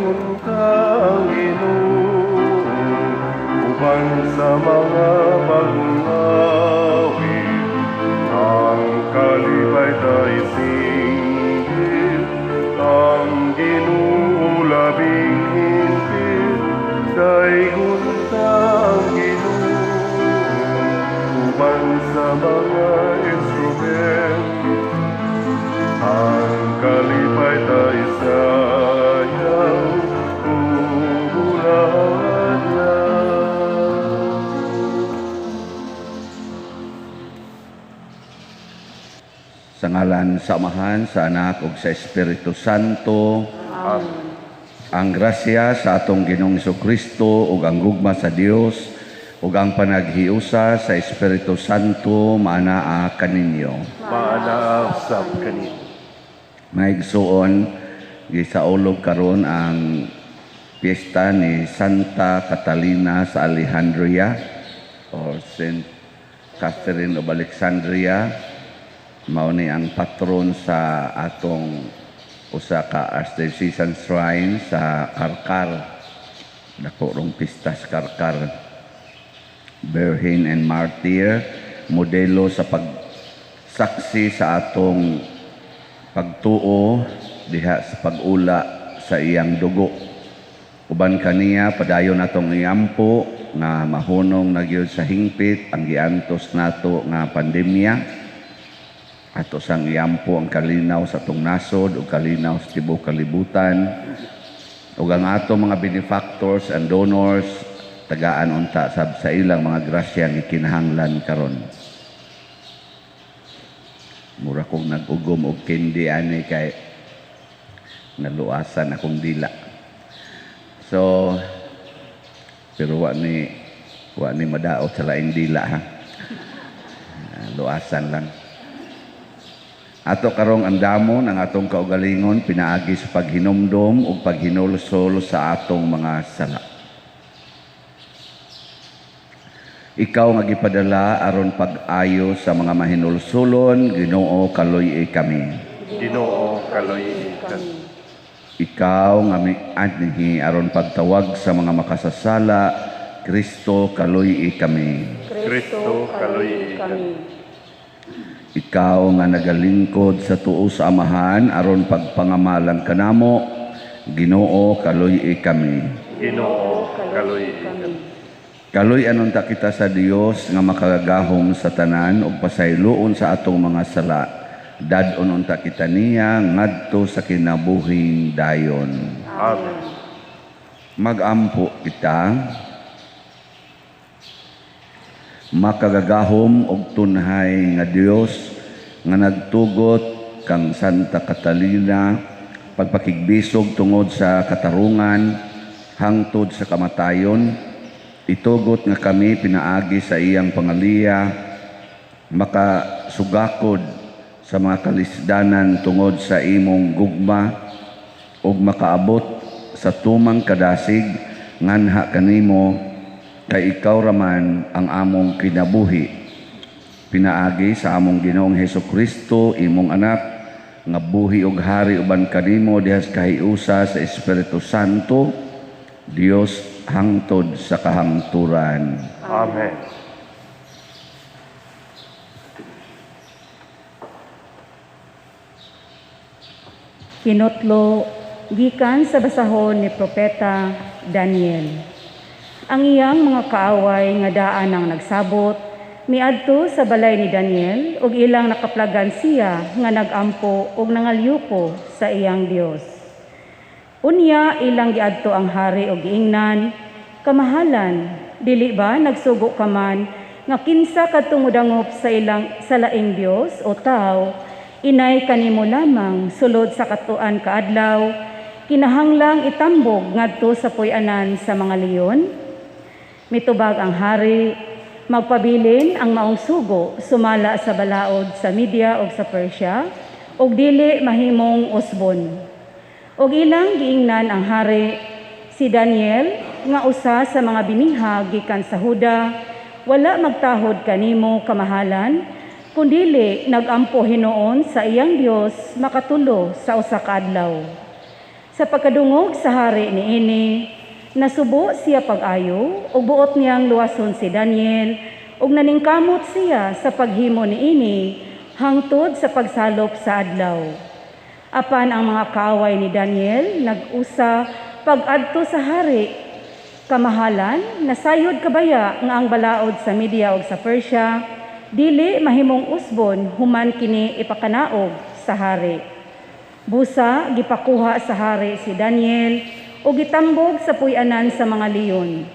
Daygon ta ang Ginoo, uban sa mga bagong awit. Ang kalipay ta isinggit, ang Ginoo labing hingpit. Daygon ta ang Ginoo, uban sa mga instrumento. Ang kalipay ta isayaw, ubulan. Sa ngalan sa Amahan, sa Anak ug sa Espiritu Santo. Amen. Ang grasya sa atong Ginoong Kristo ug ang gugma sa Dios ug ang panaghiusa sa Espiritu Santo maanaa kaninyo. Maanaa usab kanimo. Mga igsuon, gisaulog karon ang piyesta ni Santa Catalina sa Alejandria or Saint Catherine of Alexandria. Mao ni ang patron sa atong usa ka Archdiocesan Shrine sa Carcar. Dako rong pista sa Carcar. Virgin and Martyr, modelo sa pagsaksi sa atong pagtuo diha sa pag-ula sa iyang dugo. Uban kaniya padayon natong iampo nga mahunong na gyud sa hingpit ang giantos nato nga pandemya. Ato sang iampo ang kalinaw sa atong nasod ug kalinaw sa tibuok kalibutan. Ug ang ato mga benefactors and donors tagaan unta sab sa ilang mga grasya nga gikinahanglan karon. Mura kong nag-ugom og candy ani kay naluasan akong dila. So pero wa ni madaot sa laing dila ha. Luasan lang. Ato karong andamon ang atong kaugalingon pinaagi sa paghinumdom ug paghinulsol sa atong mga sala. Ikaw nga gipadala aron pag-ayo sa mga mahinulsulon, Ginoo, kaluy-i kami. Ginoo, kaluy-i kami. Ikaw nga mianhi aron pagtawag sa mga makasasala, Kristo, kaluy-i kami. Kristo, kaluy-i kami. Ikaw nga nagalingkod sa tuo sa Amahan aron pagpangamalang kanamo, Ginoo, kaluy-i kami. Ginoo, kaluy-i kami. Kaluy-an unta kita sa Dios nga makagagahom sa tanan ug pasayloon sa atong mga sala. Dad-on unta kita niya ngadto sa kinabuhing dayon. Amen. Magampo kita. Makagagahom og tunhay nga Dios nga nagtugot kang Santa Catalina pagpakigbisog tungod sa katarungan hangtod sa kamatayon, itugot nga kami pinaagi sa iyang pangaliya makasugakod sa mga kalisdanan tungod sa imong gugma ug makaabot sa tumang kadasig nganha kanimo kay ikaw raman ang among kinabuhi. Pinaagi sa among Ginoong Hesus Kristo, imong anak, nga buhi ug hari uban kanimo diha sa kahiusa sa Espiritu Santo, Dios hangtod sa kahangturan. Amen. Kinotlo gikan sa basahon ni Propeta Daniel. Ang iyang mga kaaway nga daan ang nagsabot miadto sa balay ni Daniel ug ilang nakaplagan siya nga nagampo ug nangalyuko sa iyang Dios. Unya ilang giadto ang hari og giingnan, kamahalan, dili ba nagsugo ka man nga kinsa kadtong modangop sa ilang sa laing Dios o tawo, inay kanimo lamang sulod sa katuan kaadlaw, kinahanglang itambog ngadto sa puy-anan sa mga leon? Mitubag ang hari, magpabilin ang maong sugo sumala sa balaod sa Media ug sa Persia, ug dili mahimong usbon. Ug ilang giingnan ang hari, si Daniel nga usa sa mga binihag gikan sa Huda, wala magtahod kanimo kamahalan, kundili nagampo hinuon sa iyang Dios makatulo sa usa ka adlaw. Sa pagkadungog sa hari niini, nasubo siya pag-ayo ug buot niyang luwason si Daniel ug naningkamot siya sa paghimo niini hangtod sa pagsalop sa adlaw. Apan ang mga kaaway ni Daniel nag-usa pag-adto sa hari. Kamahalan, nasayod kabaya nga ang balaod sa Media ug sa Persia dili mahimong usbon human kini ipakanaog sa hari. Busa gipakuha sa hari si Daniel ug gitambog sa puy-anan sa mga leon.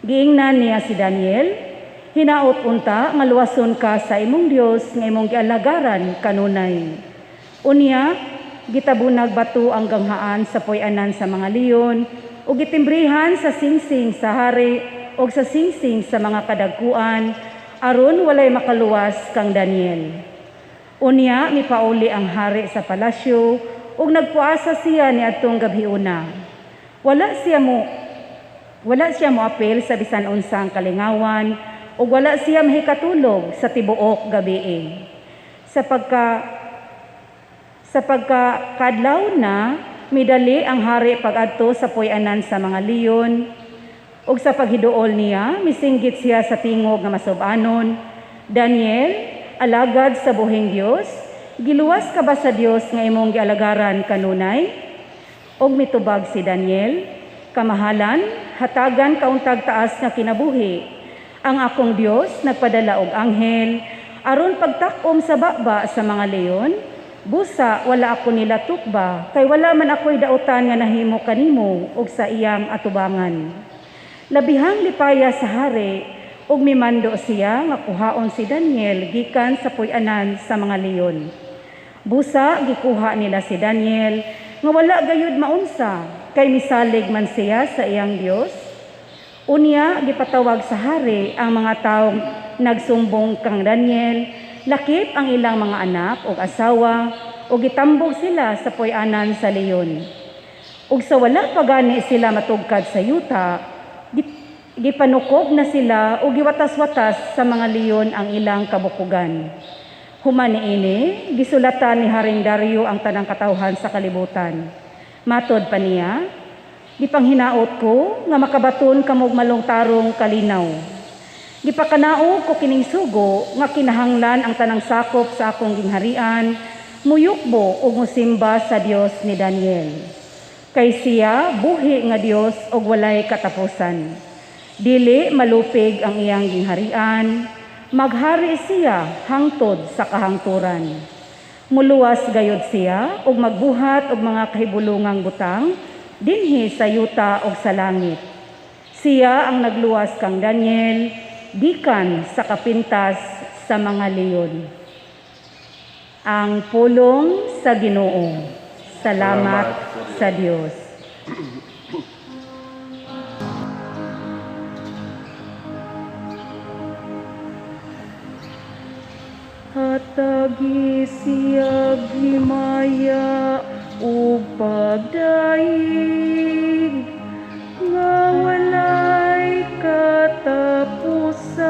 Giingnan niya si Daniel, "Hinaot unta nga luwason ka sa imong Dios nga imong gialagaran kanunay." Unya gitabunag bato ang ganghaan sa puy-anan sa mga leon ug gitimbrihan sa singsing sa hari ug sa singsing sa mga kadagkuan aron walay makaluwas kang Daniel. Unya mipauli ang hari sa palasyo ug nagpuasa siya niadtong gabhiuna. Wala siya moapil sa bisan unsang kalingawan ug wala siya mahikatulog sa tibuok gabii. Sa pagkakadlaw na, midali ang hari pag-adto sa puy-anan sa mga leon ug sa paghiduol niya, misinggit siya sa tingog nga masub-anon, "Daniel, alagad sa buhing Dios, giluwas ka ba sa Dios nga imong gialagaran kanunay?" Og mitubag si Daniel, "Kamahalan, hatagan kauntag taas nga kinabuhi. Ang akong Dios nagpadala og anghel aron pagtakom sa baba sa mga leon. Busa wala ako nila tukba, kay wala man ako'y dautan nga nahimo kanimo og sa iyang atubangan." Labihang lipaya sa hari ug mimando siya nga kuhaon si Daniel gikan sa puy-anan sa mga leon. Busa gikuha nila si Daniel nga wala gayud maunsa, kay misalig man siya sa iyang Dios. Unya gipatawag sa hari ang mga taong nagsumbong kang Daniel, lakip ang ilang mga anak ug asawa, ug gitambog sila sa puy-anan sa leon. Ug sa wala pa gani sila matugkad sa yuta, gipanukob na sila ug giwatas-watas sa mga leon ang ilang kabukugan. Human niini, gisulatan ni Haring Dario ang tanang katawhan sa kalibutan. Matod pa niya, "Gipanghinaot ko nga makabaton kamog malungtarong kalinaw. Gipakanaog ko kining sugo nga kinahanglan ang tanang sakop sa akong gingharian muyukbo ug mosimba sa Dios ni Daniel. Kay siya buhi nga Dios ug walay katapusan. Dili malupig ang iyang gingharian, maghari siya hangtod sa kahangturan. Muluwas gayud siya ug magbuhat og mga kahibulungang butang dinhi sa yuta ug sa langit. Siya ang nagluwas kang Daniel gikan sa kapintas sa mga leon." Ang pulong sa Ginoo. Salamat sa Dios. Hatagi siyag himaya ug pagdaig nga walay katapusan.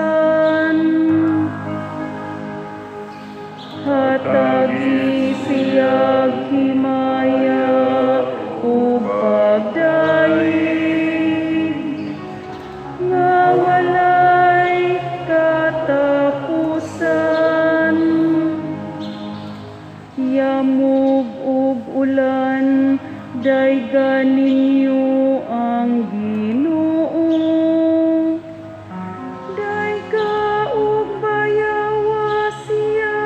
Hatagi siyag himaya ug pagdaig nga walay katapusan. Yamog ug ulan, dayga ninyo ang Ginoo. Dayga ug bayawa siya,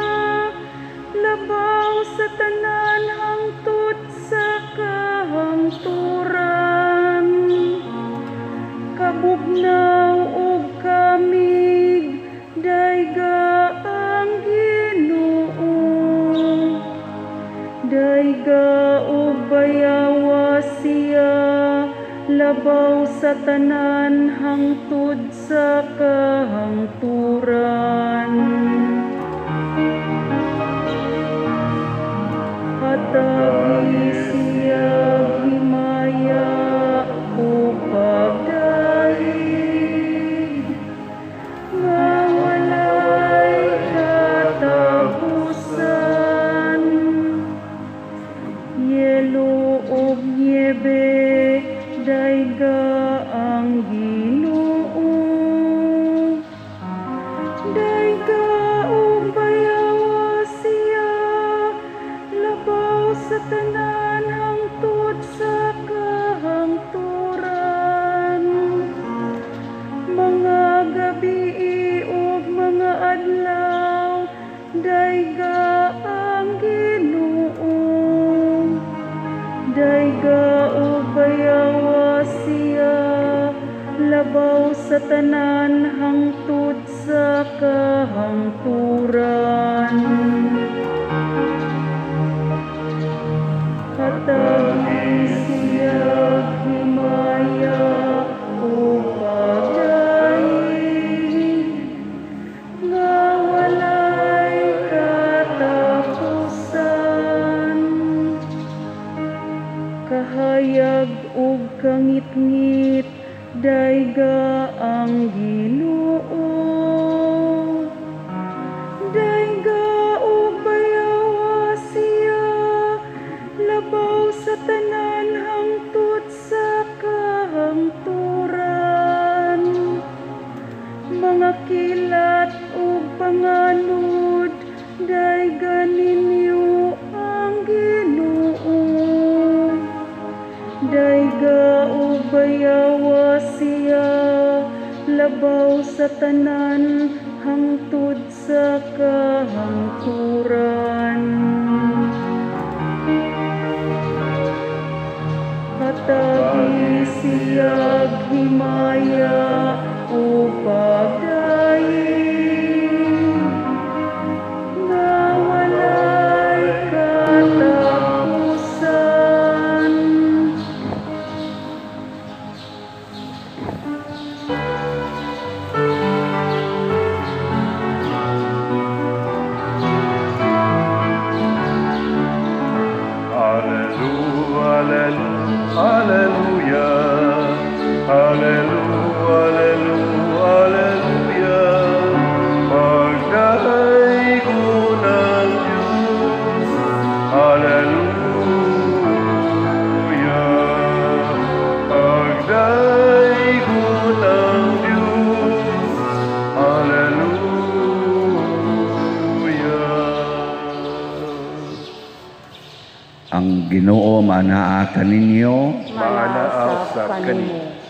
labaw sa tanan hangtod sa kahangturan. Kabugnaw ug kamig, dayga ang Ginoo. Dayga ug bayawa siya, labaw sa tanan hangtod sa kahangturan. Hatagi siya himaya ug pagdaig nga walay katapusan. Yelo ug niebe Dayga ang Ginoo. Dayga ug bayawa siya, labaw sa tanan hangtod sa kahangturan. Mga gabii ug mga adlaw, dayga ang Ginoo. Dayga ug bayawa siya, labaw sa tanan hangtod sa kahangturan. Hatagi siya himaya ug pagdaig, nga walay katapusan. Kahayag ug kangitngit, dayga ang Ginoo. Dayga ug bayawa siya, labaw sa tanan hangtod sa kahangturan. Mga kilat ug panganod, dayga ninyo ang Ginoo. Dayga ug bayawa siya, labaw sa tanan hangtod sa kahangturan. Hatagi siya himaya ug pagdaig, nga walay katapusan. Alleluia, alleluia, alleluia, alleluia, alleluia. Pagdaygon ang Diyos. Alleluia. Pagdaygon ang Diyos. Alleluia. Ang Ginoo manaa kaninyo. Maanaa usab kanimo.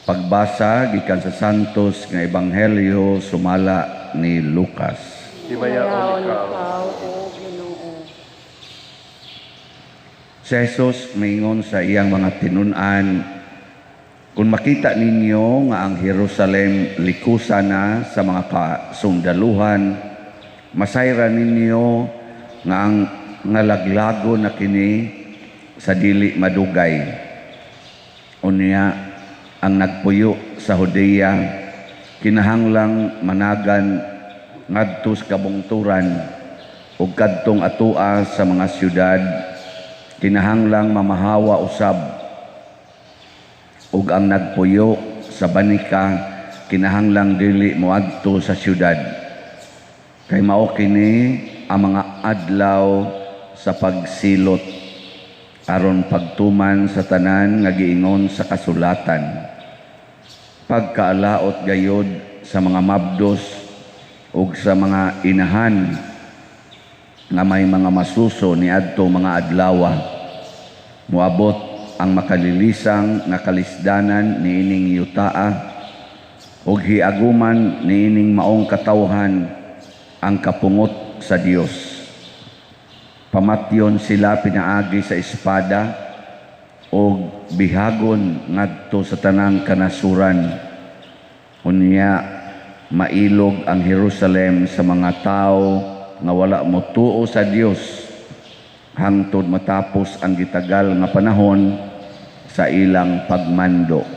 Pagbasa gikan sa Santos nga Ebanghelyo sumala ni Lucas. Himayaon ikaw, o Ginoo. Si Jesus maingon sa iyang mga tinun-an, kung makita ninyo nga ang Jerusalem likusa na sa mga kasundaluhan, masayra ninyo nga ang ngalaglago na kini sa dili madugay. Unya ang nagpuyo sa Judea kinahanglang managan ngadto sa kabungturan ug kadtong atua sa mga syudad kinahanglang mamahawa usab, ug ang nagpuyo sa banika kinahanglang dili moadto sa syudad, kay mao kini ang mga adlaw sa pagsilot aron pagtuman sa tanan nga giingon sa kasulatan. Pagkaalaot gayod sa mga mabdos ug sa mga inahan nga may mga masuso niadto mga adlawa, moabot ang makalilisang nga kalisdanan niining yutaa ug hiaguman niining maong katawhan ang kapungot sa Dios. Pamatyon sila pinaagi sa espada og bihagon ngadto sa tanang kanasuran. Unya mailog ang Jerusalem sa mga tawo nga wala motuo sa Dios hangtod matapos ang gitagal nga panahon sa ilang pagmando.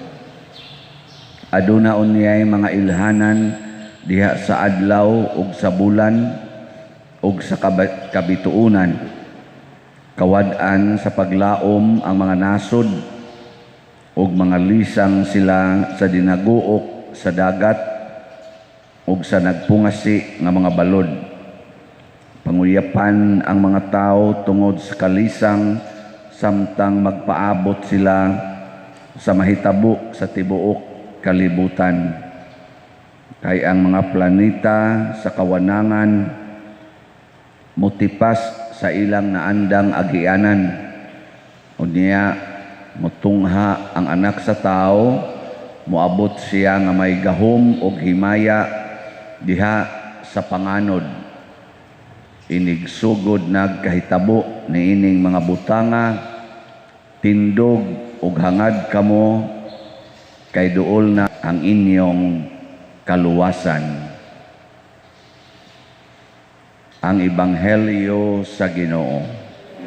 Aduna unyay mga ilhanan diha sa adlaw ug sa bulan ug sa kabituonan. Kawad-an sa paglaom ang mga nasod ug mga lisang sila sa dinaguok sa dagat ug sa nagpungasi nga mga balod. Panguyapan ang mga tao tungod sa kalisang samtang magpaabot sila sa mahitabo sa tibuok kalibutan. Kay ang mga planeta sa kawanangan motipas sa ilang naandang agianan. Unya mutungha ang anak sa tao, moabot siya nga may gahom og himaya diha sa panganod. Inigsugod nagkahitabo niining mga butanga, tindog og hangad kamo kay duol na ang inyong kaluwasan. Ang Ebanghelyo sa Ginoo.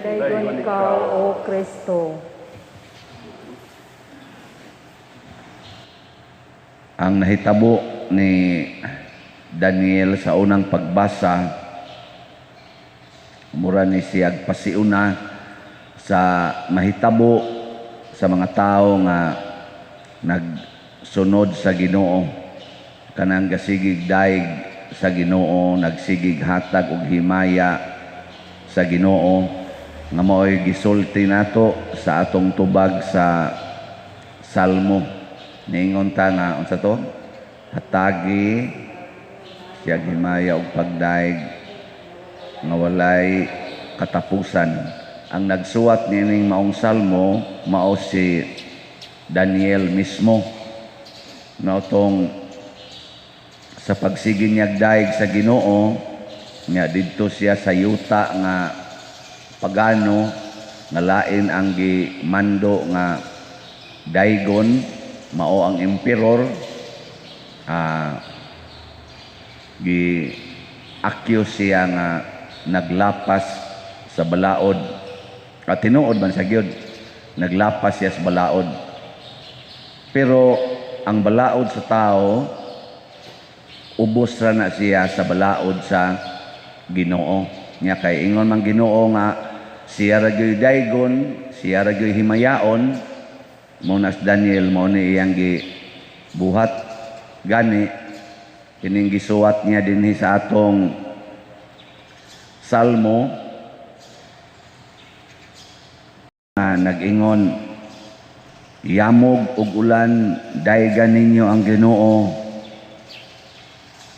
Daygon ikaw, O Kristo. Ang nahitabo ni Daniel sa unang pagbasa, mura ni siyag pasiuna sa mahitabo sa mga tao nga nagsunod sa Ginoo, kanang gasigig daig sa Ginoo, nagsigig hatag og himaya sa Ginoo, nga mao'y gisulti nato sa atong tubag sa Salmo. Niingon ta nga unsa to? Hatagi siya himaya og pagdaig nga walay katapusan. Ang nagsuwat niining maong salmo mao si Daniel mismo. Nautong sa pagsige niyag daig sa Ginoo, nya didto siya sa yuta nga pagano, nga lain ang gimando nga daigon, mao ang emperor, gi accuse siya nga naglapas sa balaod. At tinuod man sa gyud, naglapas siya sa balaod. Pero ang balaod sa tao, ubos ra na siya sa balaod sa Ginoo. Nya kay ingon man Ginoo nga siya ra gyud daygon, siya ra gyud himayaon, mo na si Daniel mao ni iyang gibuhat. Gani kining gisuwat niya dinhi sa atong Salmo, nag-ingon, yamog ug ulan daygan ninyo ang Ginoo,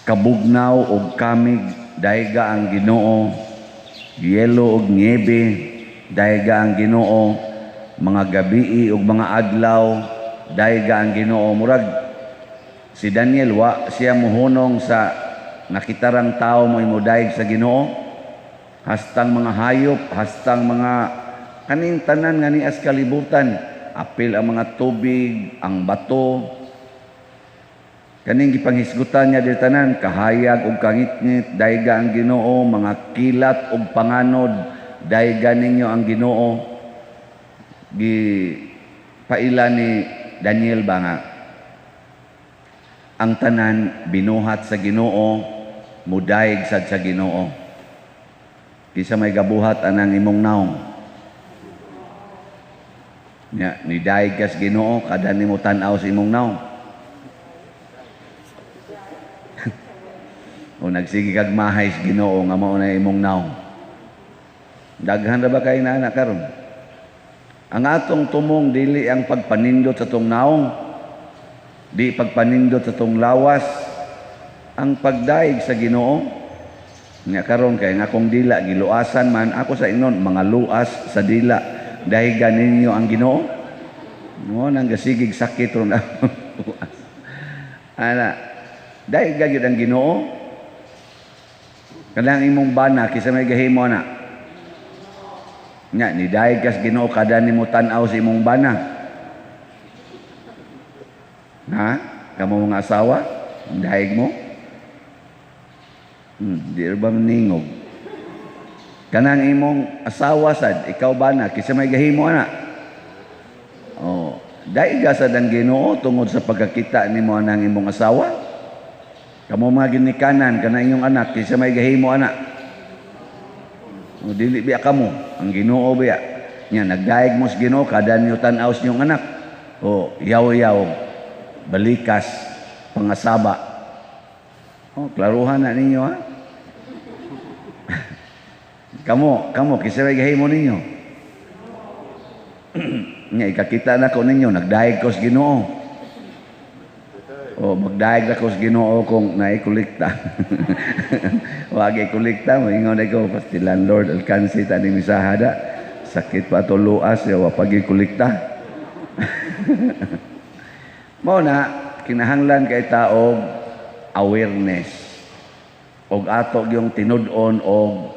kabugnaw ug kamig dayga ang Ginoo, yelo ug niebe dayga ang Ginoo, mga gabii ug mga adlaw dayga ang Ginoo. Murag si Daniel wa siya muhunong sa nakitarang tao mo imudayeg sa Ginoo, hastang mga hayop, hastang mga kaning tanan nga nias kalibutan, apil ang mga tubig, ang bato, kaning gipanghisgutan niya diri tanan, kahayag ug kangitngit dayga ang Ginoo, mga kilat ug panganod dayga ninyo ang Ginoo. Gi paila ni Daniel ba nga ang tanan binuhat sa Ginoo, mudayeg sad sa Ginoo. Kinsa may gabuhat anang imong naong? Nya nidayeg kas Ginoo kada nimo tan-aw sa imong naong. O nagsige kag mahay sa Ginoo nga mao na imong naong. Daghan ra ba kay na karon? Ang atong tumong dili ang pagpanindot sa tong naong, di pagpanindot sa tong lawas, ang pagdaig sa Ginoo. Nga karon kay nga akong dila giluasan man ako sa inon, mga luas sa dila, dahigan ninyo ang Ginoo. Mo nang gasigig sakit ron luas. Ana, dahigan gyud ang Ginoo. Kanang imong bana kinsa may gahimo ana? Nya nidayeg kas Ginoo kada nimo tan-aw sa imong bana. Ha? Kamo mga asawa, dayeg mo? Di ba maningog? Kanang imong asawa sad, ikaw bana kinsa may gahimo ana? Oh, dayeg sad ang Ginoo tungod sa pagkakita nimo anang imong asawa. Kamo mga ginikanan, kanang inyong anak, kinsa may gahimo ana? O, dili biya kamo, ang Ginoo biya. Nya nagdaig mo sa Ginoo kada niyo tan-aw sa inyong anak. O yaw-yaw, balikas, pangasaba. O, klaruhan na ninyo ha. Kamo, kinsa may gahimo ninyo? Nga ikakita na ko ninyo, nagdayeg ko sa Ginoo. O magdayeg na ko sa Ginoo kung naay kolekta. Wagi kolekta, moingon ko pasti landlord alkansi ta ni misahada. Sakit pa ato luas, ya wa pagi kolekta. Mao na kinahanglan kay ta og awareness og ato yung tinud-on og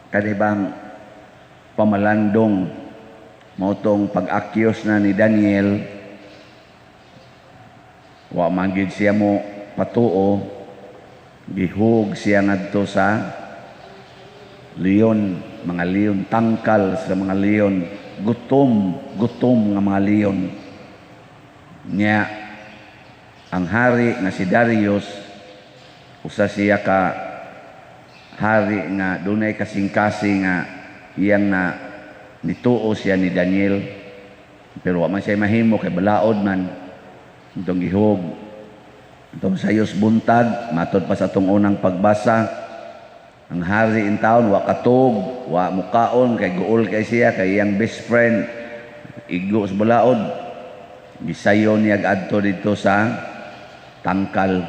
kanibang pamalandong. Mao tong pag-akyos na ni Daniel, wa man gid siya mo patuo, gihug siya ngadto sa leon, mga leon, tangkal sa mga leon, gutom gutom nga mga leon. Nya ang hari nga si Darius, usa siya ka hari nga dunay kasing-kasing nga iyang na nituo siya ni Daniel, pero wa man siya mahimo kay balaod man itong gihug. Itong sayos buntag, matod pa sa atong unang pagbasa, ang hari in town wa katog, wa mukaon kay guol kay siya kay iyang best friend igo sa balaod. Gisayo niya adto dito sa tangkal.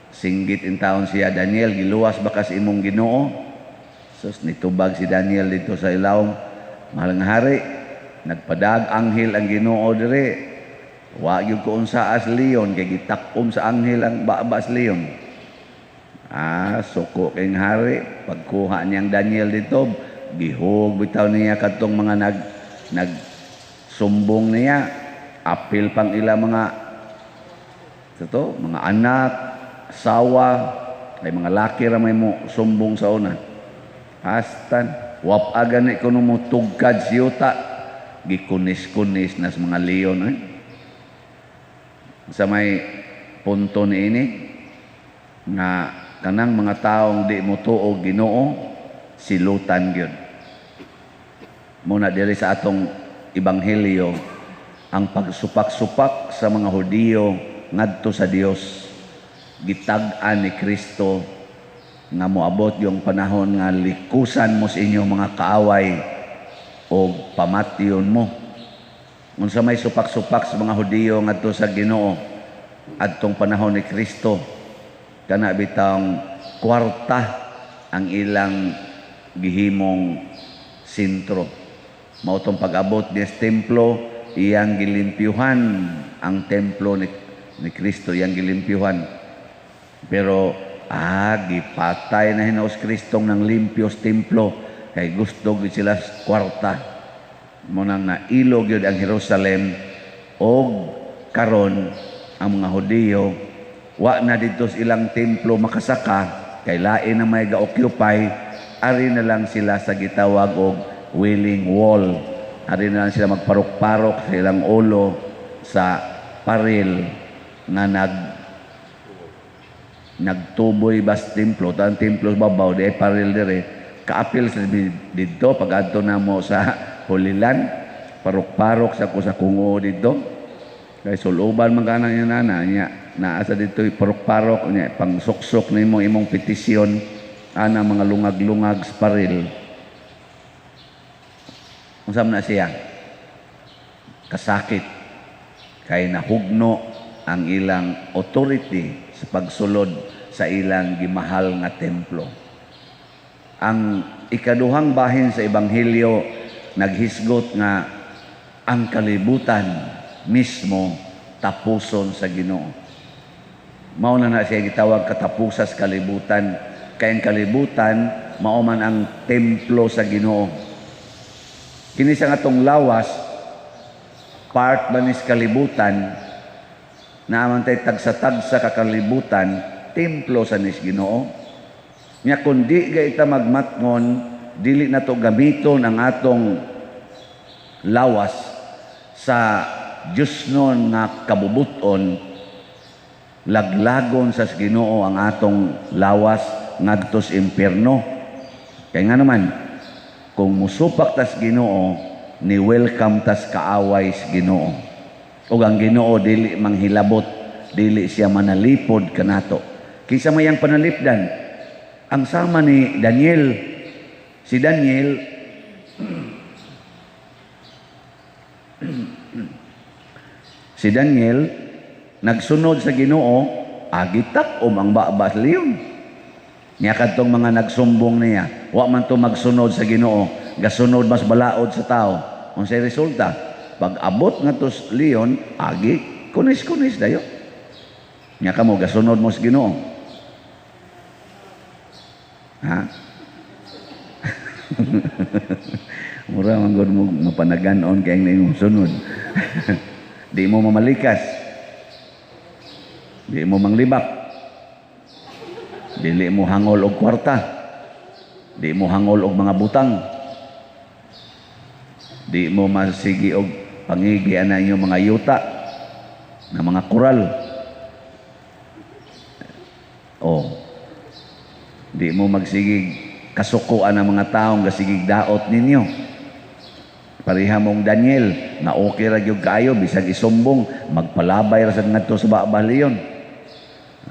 Singgit in town siya, "Daniel, giluwas ba kas imong Ginoo?" Sus, nitubag si Daniel dito sa ilawom, "Mahal nga hari, nagpadag anghel ang Ginoo dire. Wa gyud ko unsa as leon kay gitakom sa anghel ang baba sa leon." Ah, suko kay hari. Pagkuha niyang Daniel dito, gihug bitaw niya kadtong mga nag nagsumbong niya, apil pang ila mga ito, mga anak, asawa, ay mga laki ra may mo sumbong sa una. Astan, wap gani kuno mo tugkad siyuta, gikunis-kunis na sa mga leon. Eh. Sa may punto ni ini, nga kanang mga taong di mo tuo Ginoo, silutan gyud. Muna diri sa atong ebanghelyo, ang pagsupak-supak sa mga Hudiyo ngadto sa Dios, gitag-an ni Kristo nga moabot yung panahon nga likusan mo sa inyong mga kaaway o pamatyon mo. Unsa may supak-supak sa mga Hudiyo ngadto sa Ginoo adtong panahon ni Kristo? Kana bitang kwarta ang ilang gihimong sentro. Mao tong pag-abot niya sa templo, iyang gilimpyuhan ang templo ni Kristo, iyang gilimpyuhan. Pero gipatay na hinaos Kristong nang limpyo sa templo kay gusto gyud sila sa kwarta. Mo nang nailo gyud ang Jerusalem, og karon ang mga Hudiyo wa na dito sa ilang templo makasaka kay lain na may ga-occupy. Ari na lang sila sa gitawag og Wailing Wall. Ari na lang sila magparok-parok sa ilang ulo sa paril nga nagtuboy bas templo. Ang templo sa babaw, di ay paril dire. Kaapil sa didto pag adto na mo sa Holy Land, parok-parok sa ko sa kungo didto. Kay suluban man kana niya nana niya naa sa dito, parok-parok niya, pangsuksok nimo imong petisyon ana mga lungag-lungag sa paril. Unsa man na siya? Kasakit kay nahugno ang ilang authority sa pagsulod sa ilang gimahal nga templo. Ang ikaduhang bahin sa ebanghelyo naghisgot nga ang kalibutan mismo tapuson sa Ginoo. Mao na na siya gitawag katapusas kalibutan, kay ang kalibutan mao man ang templo sa Ginoo. Kini sa atong lawas, part ba nis kalibutan, naaman tay tagsa-tagsa ka kalibutan, templo sa nis Ginoo. Nya kun di ga ita magmatngon, dili na to gamiton ang atong lawas sa Diyosnon nga kabubuton, laglagon sa Ginoo ang atong lawas ngadto sa impierno. Kay nga naman, kung musupak tas Ginoo, ni welcome tas kaaway sa Ginoo. Ug ang Ginoo dili manghilabot, dili siya manalipod kanato. Kinsa may ang panalipdan? Ang sama ni Daniel. Si Daniel Si Daniel nagsunod sa Ginoo, agi tak-om ang baba sa leon. Nya kadtong mga nagsumbong niya, wa man to magsunod sa Ginoo, gasunod mas balaod sa tao. Unsay resulta? Pag abot ngadto sa leon, agi kunis-kunis dayo. Nya kamo gasunod mo sa Ginoo. Ha? Mura man gud mo mapanagan-on kay ang imong sunod. Di mo mamalikas. Di mo manglibak. Dili mo hangol og kwarta. Di mo hangol og mga butang. Di mo masigi og pangigi ana inyong mga yuta na mga koral. O di mo magsigig kasukuan ang mga taong gasigig daot ninyo. Pareha mong Daniel na okay ra gyud kaayo bisag isumbong, magpalabay ra sad ngadto sa baba leon.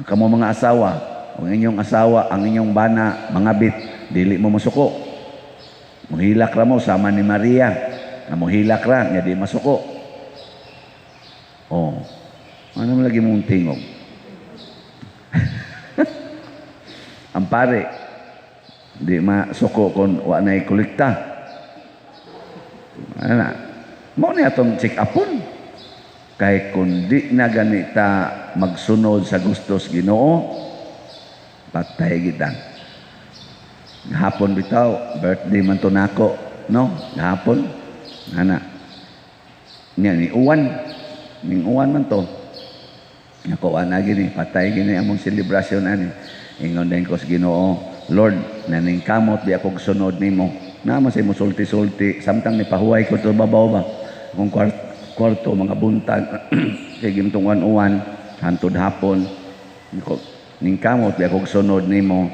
Kamo mga asawa, ang inyong asawa, ang inyong bana, mga bit, dili mo mosuko. Muhilak ra mo sama ni Maria, nga muhilak ra nga di masuko. Oh. Ano man lagi mong tingog? Ang pare di masuko kon wa nay kolekta. Ano na? Mao ni atong check upon. Kay kun di na ganita magsunod sa gustos Ginoo, patay kita. Gahapon bitaw, birthday man to nako, no? Gahapon. Ana. Nya ni uwan. Ning uwan man to. Nako ana gini, patay gini among selebrasyon ani. Ingon din ko sa Ginoo, Lord, naningkamot di ako sunod nimo. Naman sa imo sulti-sulti, samtang ni pahuway ko to babaw ba. Akong kwarto mga buntag, kay gimtong uwan-uwan, hantod hapon. Nako, ningkamot di ako sunod nimo.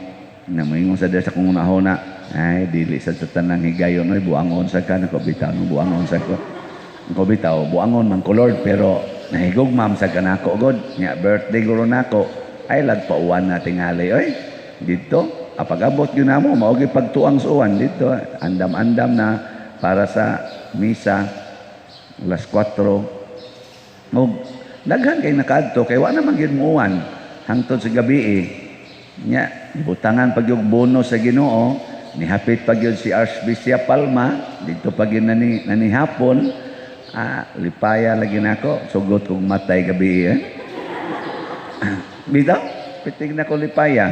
Na moingon sa Dios akong unahona, ay dili sa tanang higayon oy, buangon sa ka. Nako bitaw, no, buangon sa ko. Nako bitaw, buangon man ko Lord, pero nahigugmam sa kanako god. Nya birthday guro nako, ay lagpauwan na tingali oy. Dito apag-abot yun namo, mao gyud pagtuang sa uwan dito, andam-andam na para sa misa alas 4. Og daghan kay nakaadto kay wa naman gyud muuwan hangtod sa gabi eh. Nya gibutangan pag yung bonus sa Ginoo, nihapit pag yun si Archbishop Palma dito pag yun nanihapon. Lipaya lagi nako, sugot kog matay gabi eh. Bitaw, pitig na ko lipaya.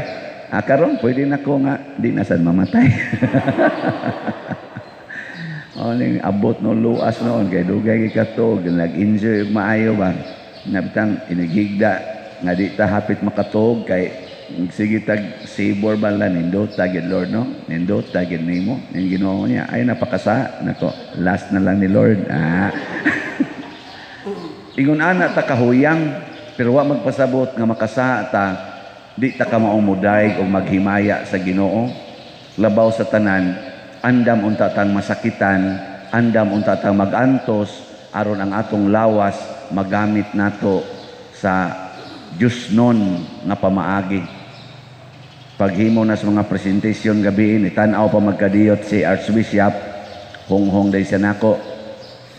Karon pwede na ko nga di na sad mamatay. O ning abot no luas noon kay dugay gikatog, nag-enjoy og maayo ba. Nabitang inighigda nga di ta hapit makatuog kay sige tag sibor ba la nindot ta gid Lord, no? Nindot ta gid nimo ning Ginoo niya ay napakasa nako, last na lang ni Lord. Ingon ana ta kahuyang, pero wa magpasabot nga makasa ta, di ta ka maumuday o maghimaya sa Ginoo. Labaw sa tanan, andam unta tang masakitan, andam unta tang magantos, aron ang atong lawas magamit nato sa Diyosnon nga pamaagi. Paghimo na sa mga presentation gabi, tan-aw pa magkadiyot si Archbishop, honghong day siya nako.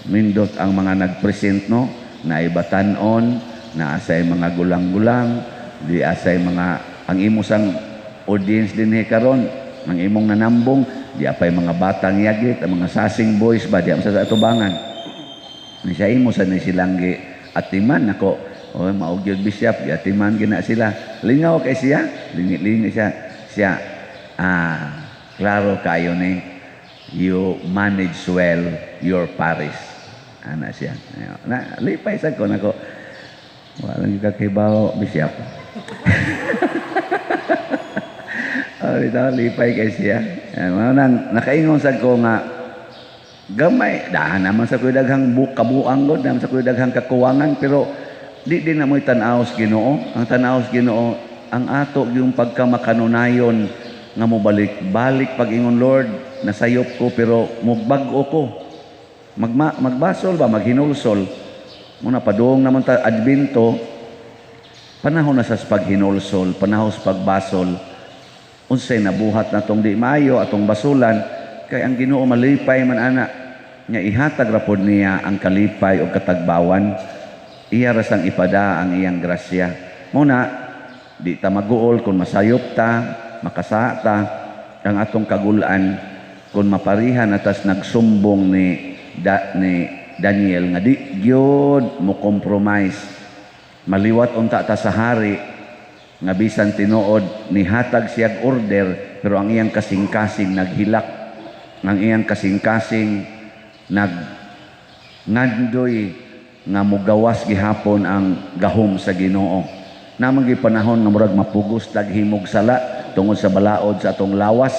Mindot ang mga nagpresent, no, na ibatan-on, na asay mga gulang-gulang, di asay mga ang imo sang audience din karon, ang imong nanambong, di apay mga batang yagit, ang mga sasing boys ba, di sa atubangan. Ni siya imo sa ni silanggi atiman nako, oh mao gyud bishop, di atiman gina sila. Lingaw kay siya, lingi-lingi siya. Siya, klaro kayo ni, you manage well your parish. Ana siya. Na lipay sa ko nako. Wala gyud ka kibaw bishop. Oh, bitaw lipay kay siya. Mao nang nakaingon sad ko nga gamay dahan naman sa kuy daghang kabuang god, naman sa kuy daghang kakuwangan, pero di din na mo'y tan-aw sa Ginoo. Ang tan-aw sa Ginoo ang ato yung pagkamakanunayon nga mobalik-balik pag-ingon, Lord, nasayop ko pero mogbag-o ko. Magbasol ba, maghinulsol. Muna padung naman ta Advento, panahon na sa paghinulsol, panahon sa pagbasol. Unsay nabuhat na tong di maayo atong basulan, kay ang Ginoo malipay man ana nya ihatag ra pod niya ang kalipay og katagbawan. Iya ra sang ipada ang iyang grasya. Muna, di ta maguol kung masayop ta, makasala ta, ang atong kagulan kung maparihan atas nagsumbong ni Daniel nga di gyud mo compromise. Maliwat unta ta sa hari nga bisan tinuod nihatag siyag order, pero ang iyang kasing-kasing naghilak, ang iyang kasing-kasing nag ngandoy nga mugawas gihapon ang gahom sa Ginoo. Naman gyud panahon nga murag mapugos tag himog sala tungod sa balaod sa atong lawas,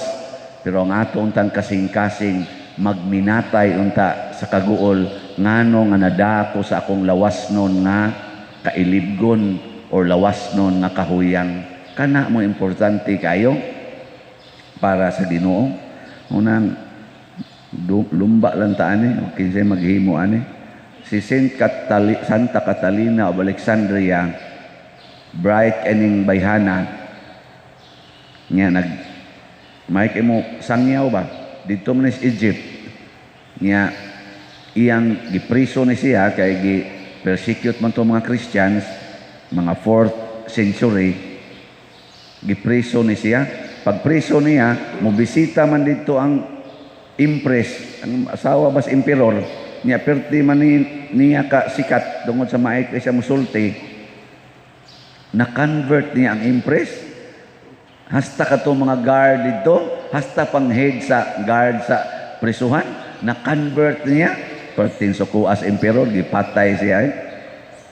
pero ang ato untang kasing-kasing magminatay unta sa kaguol, ngano nga nadako sa akong lawas nun nga kailibgon or lawas nun nga kahuyang. Kana mo importante kayo para sa Ginoo. Unang lumba lang ta ani, kinsay maghimo ani. Si Santa Catalina of Alexandria, bright ining bayhana nya, nag may kay mo sangyaw ba didto man sa Egypt nya, iyang gipriso ni siya kay gi persecute man to mga Christians, mga 4th century. Gipriso ni siya. Pagpriso niya, mobisita man didto ang empress, ang asawa bas emperor niya. Perti man ni, niya ka sikat tungod sa maay kay siya musulti. Na-convert niya ang empress, hasta kato mga guard dito, hasta pang head sa guard sa prisuhan, na-convert niya. Pertin sukuas emperor, gipatay siya eh.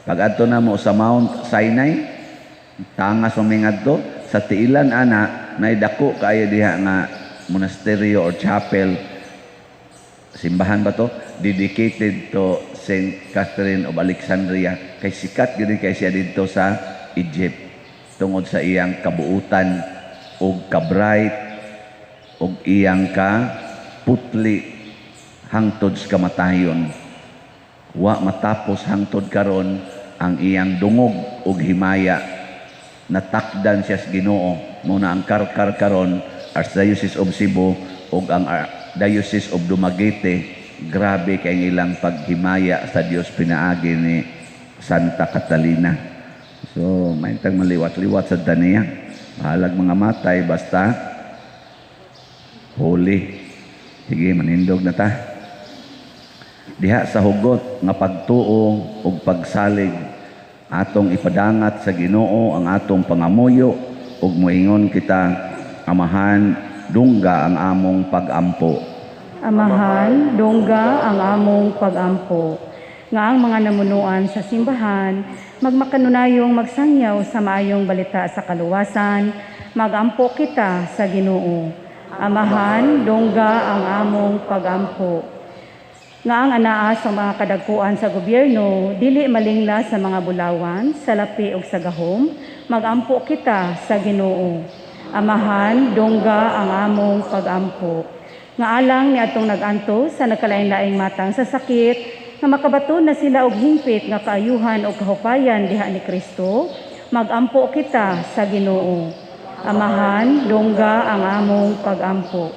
Pag adto na mo sa Mount Sinai, tangas mamingadto sa tiilan ana, nay dako kaayo diha nga monasteryo or chapel, simbahan ba to, dedicated to Saint Catherine of Alexandria, kay sikat gyud kay siya didto sa Egypt tungod sa iyang kabuutan og kabright og iyang ka putli hangtod sa kamatayon. Wa matapos hangtod karon ang iyang dungog og himaya. Natakdan siya sa Ginoo. Mo na ang Carcar karon, Archdiocese of Cebu ug ang Diocese of Dumaguete, grabe kay ang ilang paghimaya sa Dios pinaagi ni Santa Catalina. So may tag maliwat-liwat sa daniya, bahalag mga matay basta holy. Sige, manindog na ta. Diha sa hugot nga pagtuo ug pagsalig, atong ipadangat sa Ginoo ang atong pangamuyo ug moingon kita: Amahan, dungga ang among pagampo. Amahan, dungga ang among pagampo. Nga ang mga namunuan sa simbahan, magmakanunayong magsangyaw sa maayong balita sa kaluwasan, magampo kita sa Ginoo. Amahan, dungga ang among pagampo. Nga ang anaa sa mga kadagkuan sa gobyerno, dili malingla sa mga bulawan, sa lapi ug sa gahom, magampo kita sa Ginoo. Amahan, dungga ang among pagampo. Nga alang ni atong nag-antos sa nagkalain-laing matang sa sakit, nga makabaton na sila og hingpit nga kaayuhan o kahupayan diha ni Kristo, magampo kita sa Ginoo. Amahan, dungga ang among pagampo.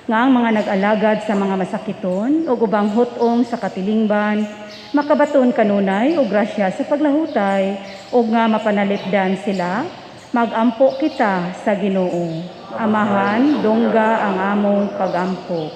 Nga ang mga nag-alagad sa mga masakiton o ubang hutong sa katilingban, makabaton kanunay og grasya sa paglahutay ug nga mapanalipdan sila, magampo kita sa Ginoo. Amahan, dungga ang among pagampo.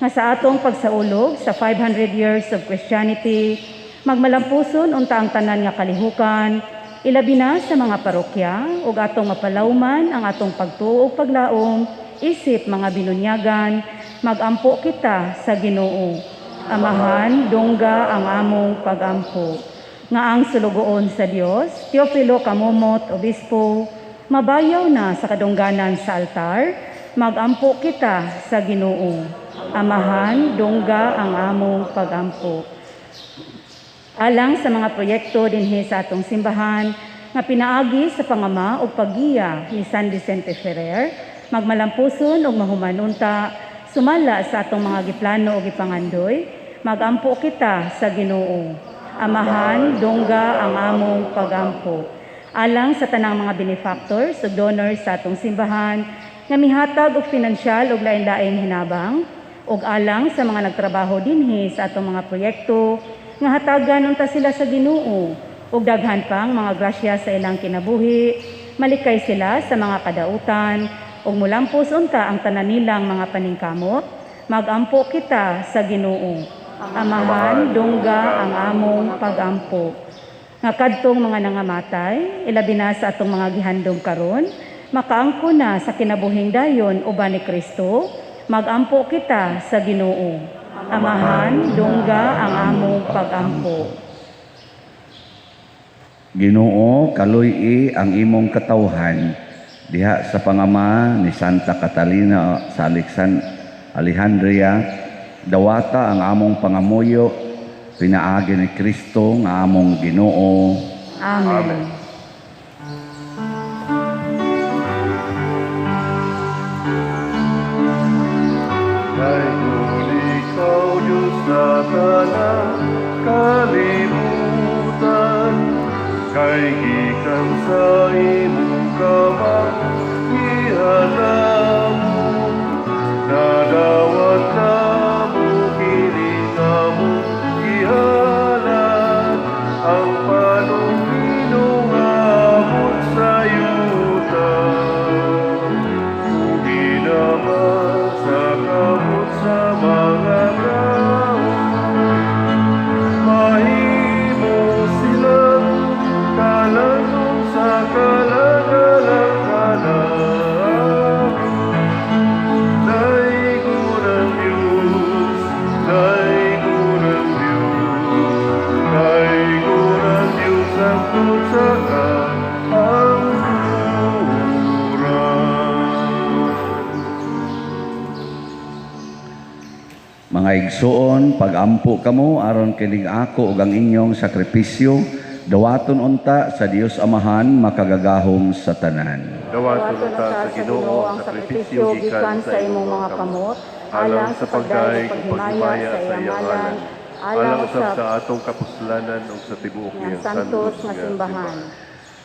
Nga sa atong pagsaulog sa 500 years of Christianity, magmalampuson unta ang tanan nga kalihukan, ilabi na sa mga parokya, ug atong mapalawman ang atong pagtuo ug paglaom, isip mga binunyagan, magampo kita sa Ginoo. Amahan, dungga ang among pagampo. Nga ang sulugoon sa Dios, Teofilo Camomot, Obispo, mabayaw na sa kadungganan sa altar, magampo kita sa Ginoo. Amahan, dungga ang among pagampo. Alang sa mga proyekto dinhi sa atong simbahan nga pinaagi sa pangama ug paggiya ni San Vicente Ferrer, magmalampuson ug mahumanunta sumala sa atong mga giplano ug gipangandoy, magampo kita sa Ginoo. Amahan, dungga ang among pagampo. Alang sa tanang mga benefactors ug donors sa atong simbahan nga mihatag og pinansyal ug lain-laing hinabang, ug alang sa mga nagtrabaho dinhi sa atong mga proyekto nga hatagan unta sila sa Ginoo Ug daghan pang mga grasya sa ilang kinabuhi, malikay sila sa mga kadautan, ug mulampos unta ang tanan nilang mga paningkamot, magampo kita sa Ginoo. Amahan, dungga ang among pagampo. Nga kadtong mga nangamatay, ilabi na sa atong mga gihandom karon, makaangko na sa kinabuhing dayon uban ni Kristo, magampo kita sa Ginoo. Amahan, dungga ang among pagampo. Ginoo, kaluy-i ang imong katawhan diha sa pangama ni Santa Catalina sa Alejandria. Dawata ang among pangamuyo pinaagi ni Kristo nga among Ginoo. Amen. Amen. Dayon ikaw, Diyos sa tanang kalibutan, kay gikan sa imong kamang gihanamo, nadawat namo kini nga among gihalad, ang panumino nga abot sa yuta. Ug ginaman sa kamot sa mga tao, mahimo silang kalanong sa kalagalang. Daygon ang Diyos, daygon ang Diyos, daygon ang Diyos hangtod sa kahangturan. Mga igsuon, pagampo kamo aron kining ako ug ang inyong sakripisyo dawaton unta sa Dios Amahan makagagahom sa tanan. Dawaton unta sa Ginoo ang sakripisyo gikan sa imong mga kamot, alang sa pagdayeg ug paghimaya sa iyang ngalan, alang usab sa atong kapuslanan ug sa tibuok Nga niyang santos nga simbahan.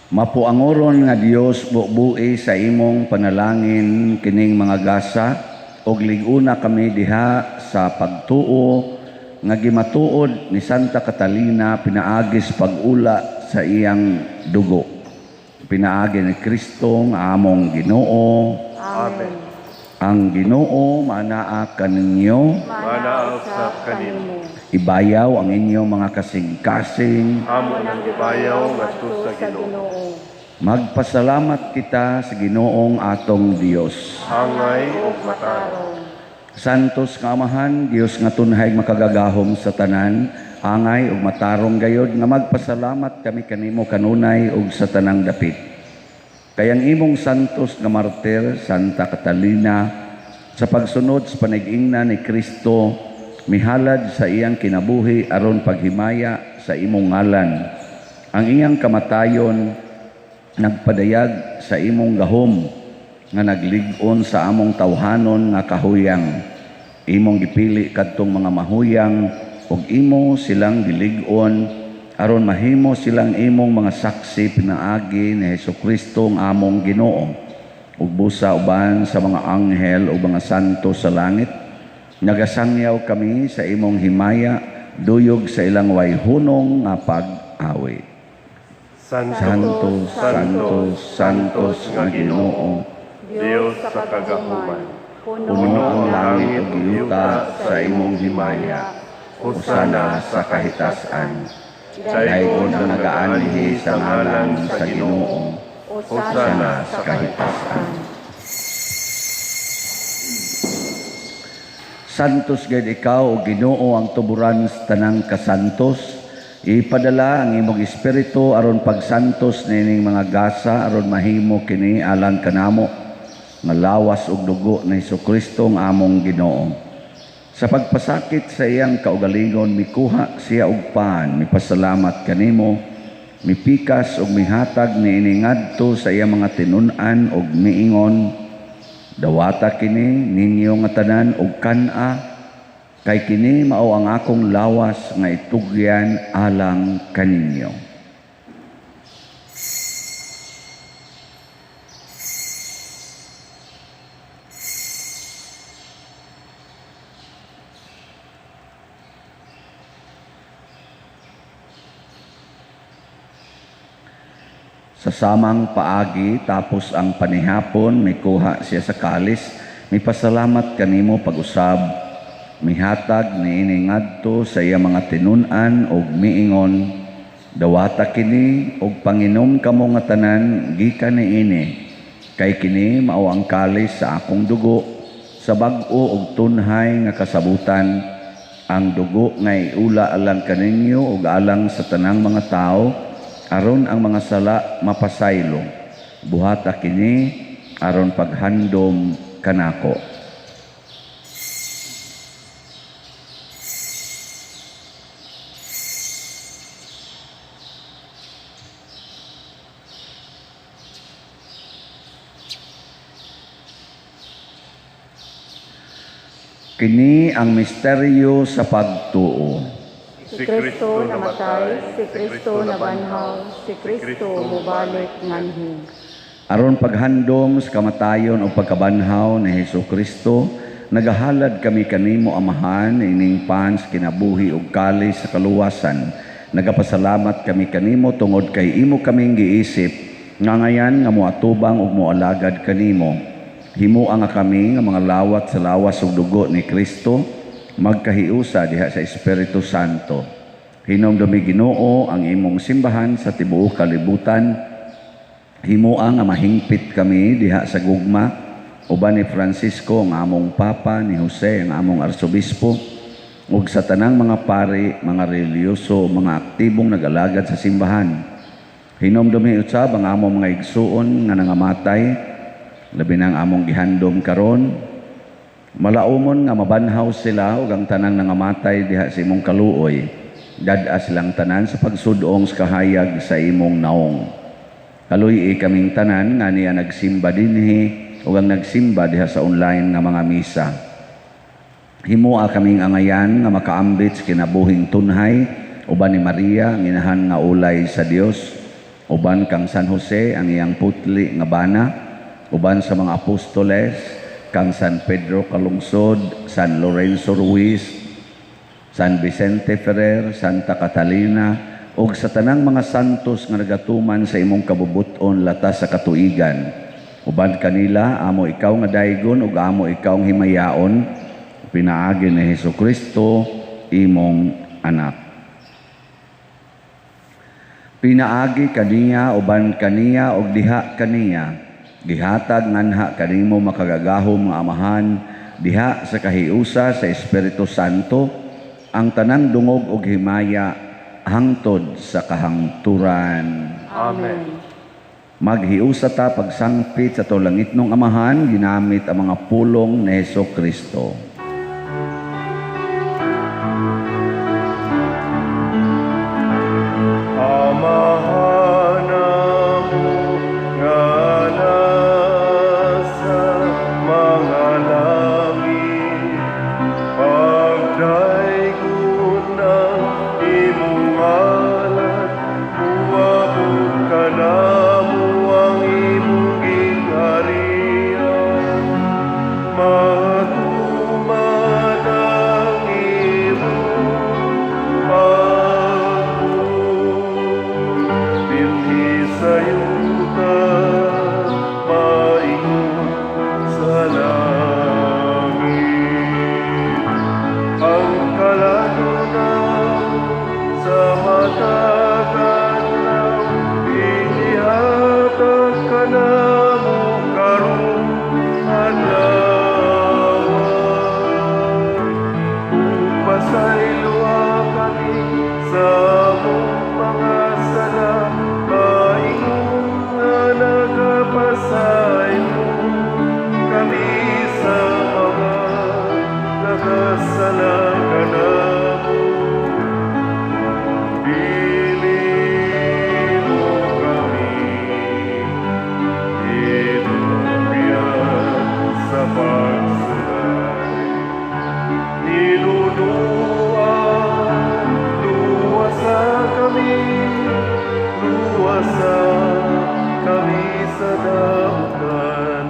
Mapuangoron nga Dios, bubuhi sa imong panalangin kining mga gasa ug lig-una kami diha sa pagtuo nga gimatuod ni Santa Catalina pinaagis pag-ula sa iyang dugo. Pinaagi ni Kristo nga among Ginoo. Amen. Ang Ginoo manaa kaninyo, Manaa usab kanimo. Ibayaw ang inyong mga kasing-kasing. Amo nang gibayaw ngadto sa Ginoo. Magpasalamat kita sa Ginoong atong Dios. Angay ug matarong. Santos nga Amahan, Dios nga tunhay makagagahom sa tanan, angay ug matarong gayod nga magpasalamat kami kanimo kanunay ug sa tanang dapit. Kay ang imong santos nga martir, Santa Catalina, sa pagsunod sa panigingna ni Kristo, mihalad sa iyang kinabuhi aron paghimaya sa imong ngalan. Ang iyang kamatayon nagpadayag sa imong gahom nga naglig-on sa among tawhanon nga kahuyang. Imong gipili kadtong mga mahuyang ug imo silang gilig-on aron mahimo silang imong mga saksi pinaagi ni Hesukristo ang among Ginoo. Ug busa uban sa mga anghel ug mga santo sa langit, nagasangyaw kami sa imong himaya duyog sa ilang wayhunong nga pag-awit. Santo, Santo, Santo, Santos nga Ginoo, Dios sa kagahuman, puno ang langit ug yuta sa imong himaya. Hosana sa kahitasan. Daygon ang nagaanhi sa ngalan sa Ginoo. Hosana sa kahitasan. Santos gayud ikaw o Ginoo ang tuburan sa tanang kasantos. Ipadala ang imong espiritu aron pagsantos nining mga gasa aron mahimo kini alang kanamo nga lawas ug dugo ni Hesukristo ang among Ginoo. Sa pagpasakit sa iyang kaugalingon mikuha siya og pan, mipasalamat kanimo, mipikas ug mihatag niini ngadto sa iyang mga tinun-an ug miingon, dawata kini ninyo nga tanan og kan-a, kay kini mao ang akong lawas nga itugyan alang kaninyo. Sa samang paagi, tapos ang panihapon, mikuha siya sa kalis, mipasalamat kanimo pag-usab, mihatag niini ngadto sa iya mga tinun-an ug miingon, dawata kini ug panginom kamo nga tanan gikan niini, kay kini mao ang kalis sa akong dugo, sa bag-o ug tunhay nga kasabutan, ang dugo nga iula alang kaninyo ug alang sa tanang mga tawo, aron ang mga sala mapasaylo. Buhata kini aron paghandom kanako. Kini ang misteryo sa pagtuo. Si Kristo namatay, si Kristo nabanhaw, si Kristo mubalik nganhi. Aron paghandom sa kamatayon o pagkabanhaw ni Hesus Kristo, nagahalad kami kanimo Amahan ining pan sa kinabuhi ug kalis sa kaluwasan. Nagapasalamat kami kanimo tungod kay imo kaming giisip nga ngayan nga moatubang ug moalagad kanimo. Himoa nga kami nga mga lawat sa lawas ug dugo ni Kristo, magkahiusa diha sa Espiritu Santo. Hinumdumi Ginoo ang imong simbahan sa tibuok kalibutan. Himoa nga mahingpit kami diha sa gugma uban ni Francisco ang among Papa, ni Jose ang among Arsobispo, ug sa tanang mga pari, mga relihiyoso, mga aktibong nag-alagad sa simbahan. Hinumdumi usab ang among mga igsuon nga nangamatay, labi na ang among gihandom karon. Malaumon nga mabanhaw sila ug ang tanang nangamatay diha sa imong kaluoy. Dad-a silang tanan sa pagsudong sa kahayag sa imong naong. Kaluy-i kaming tanan nga niya nagsimba dinhi ug ang nagsimba diha sa online nga mga misa. Himoa kaming angayan nga makaambit sa kinabuhing tunhay uban ni Maria ang inahan nga ulay sa Dios, uban kang San Jose ang iyang putli nga bana, uban sa mga apostoles kang San Pedro Calungsod, San Lorenzo Ruiz, San Vicente Ferrer, Santa Catalina, ug sa tanang mga santos nga nagatuman sa imong kabubut-on latas sa katuigan. Uban kanila, amo ikaw nga daygon ug amo ikaw ang himayaon, pinaagi ni Hesus Kristo, imong anak. Pinaagi kaniya, uban kaniya, ug diha kaniya, gihatag nganha kanimo makagagahom nga Amahan, diha sa kahiusa sa Espiritu Santo, ang tanang dungog ug himaya hangtod sa kahangturan. Amen. Maghiusa ta pagsangpit sa atong langitnong Amahan, ginamit ang mga pulong ni Hesus Kristo. Amahan amo nga nasa mga langit, pagdaygon ang imong ngalan, muabot kanamo ang imong gingharian. Matuman ang imong pagbuot dinhi sa yuta, maingon sa langit. Ang kaladon namo sa matag adlaw, inihatag kanamo karong adlaw. Ug pasayloa kami sa among mga sala, maingon nga nagapasaylo kami sa mga nakasala kanamo. Dili mo kami itugyan sa pagsulay, nilunuan, luwasa kami, luwasa kami sa dautan.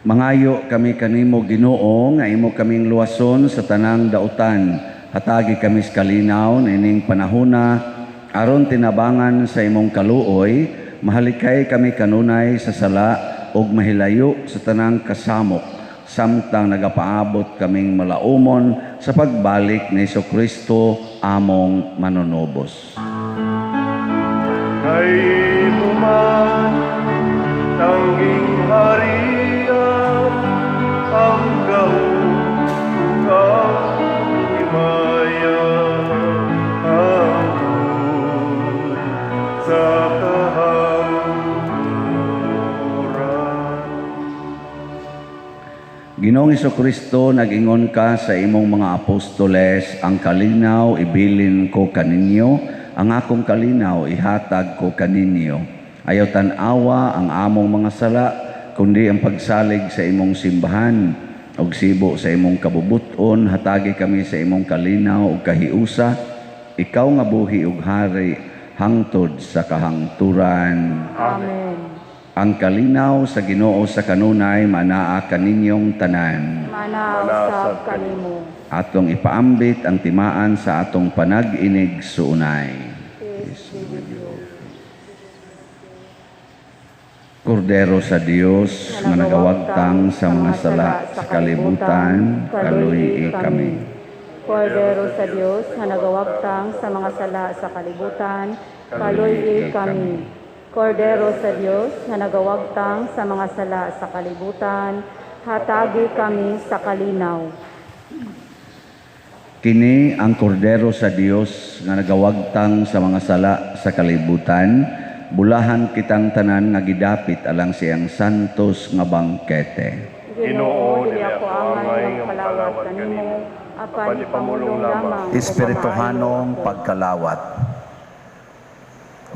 Mangayo kami kanimo Ginoo nga imo kaming luwason sa tanang dautan. Hatagi kami sa kalinaw niining panahona Aron tinabangan sa imong kaluoy, mahalikay kami kanunay sa sala ug mahilayo sa tanang kasamok, samtang nagapaabot kaming malaumon sa pagbalik ni Hesukristo among manunubos. Kay imo man tanging harian ang gahom ug ang himaya hangtod sa kahangturan. Ginoong Hesukristo, nag-ingon ka sa imong mga apostoles, ang kalinaw ibilin ko kaninyo, ang akong kalinaw ihatag ko kaninyo. Ayaw tan-awa ang among mga sala, kundi ang pagsalig sa imong simbahan ug sibo sa imong kabubuton, hatagi kami sa imong kalinaw ug kahiusa. Ikaw nga buhi ug hari hangtod sa kahangturan. Amen. Ang kalinaw sa Ginoo sa kanunay manaa kaninyong tanan. Manaa usab kanimo. Atong ipaambit ang timaan sa atong panag-inig suunay. Peace be with you. Kordero sa Dios nga nagawagtang sa mga sala sa kalibutan, kaluy-i kami. Kordero sa Dios nga nagawagtang sa mga sala sa kalibutan, kaluy-i kami. Kordero sa Dios nga nagawagtang sa mga sala sa kalibutan, hatagi kami sa kalinaw. Kini ang kordero sa Dios nga nagawagtang sa mga sala sa kalibutan, bulahan kitang tanan nga gidapit alang siyang santos nga bangkete. Ginoo, Ginoo, dili ako angay nga palawat kanimo, apan ipamulong lamang Espirituhanong pagkalawat.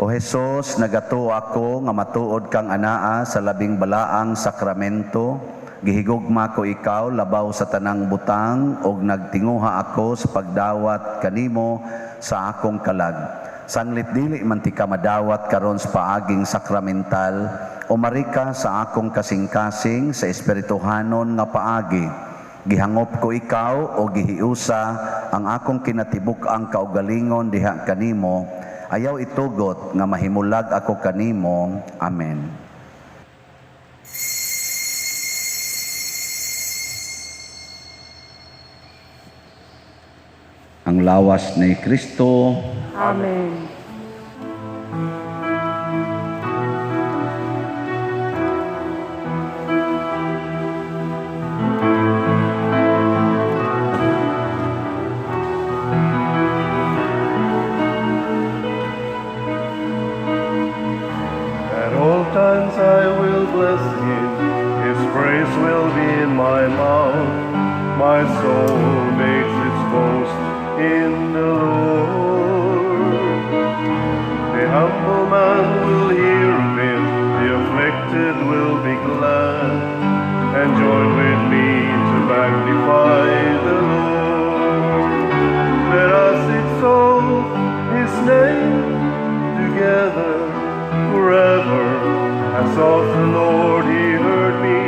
O Hesus, nagatuo ako nga matuod kang anaa sa labing balaang sakramento. Gihigugma ko ikaw labaw sa tanang butang ug nagtinguha ako sa pagdawat kanimo sa akong kalag. Sanglit dili man ti ka madawat karon sa paaging sakramental, umari ka sa akong kasing-kasing sa espirituhanon nga paagi. Gihangop ko ikaw o gihiusa ang akong kinatibuk-ang kaugalingon diha kanimo. Ayaw itugot nga mahimulag ako kanimo. Amen. Ang lawas ni Kristo. Amen. At all times I will bless him, his praise will be in my mouth. My soul makes its boast in the Lord. The humble man will hear of it, the afflicted will be glad, and join with me to magnify the Lord. Let us exalt his name together forever. I sought the Lord, he heard me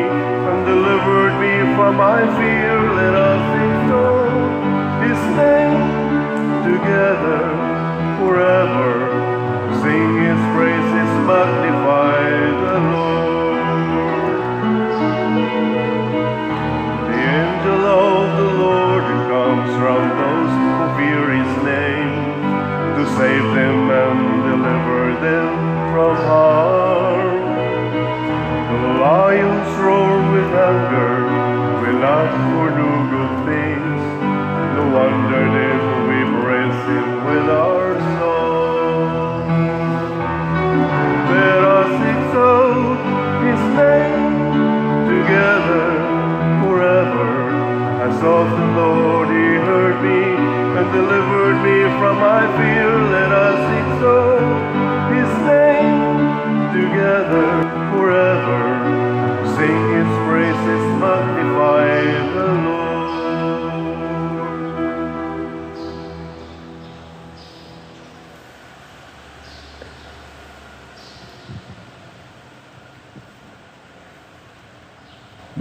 and delivered me from my fear. Let us exalt his name together forever. Sing his praises, magnify the Lord. The angel of the Lord comes round those who fear his name, to save them and deliver them from harm. The lions roar with anger, we lack for no good things. No wonder then we praise him with our song. Let us exalt his name together forever. I sought the Lord, he heard me and delivered me from my fear. Let us exalt his name together forever. Sing his praises, magnify the Lord.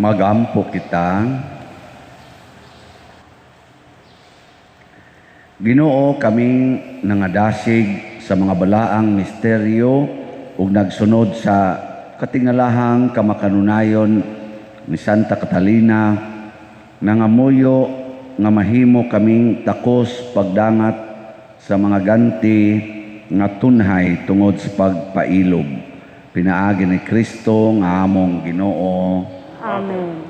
Magampo kita. Ginoo, kaming nangadasig sa mga balaang misteryo ug nagsunod sa katingalahang kamakanunayon ni Santa Catalina, nangamuyo nga mahimo kaming takos pagdangat sa mga ganti nga tunhay tungod sa pagpailob. Pinaagi ni Kristo nga among Ginoo. Amen.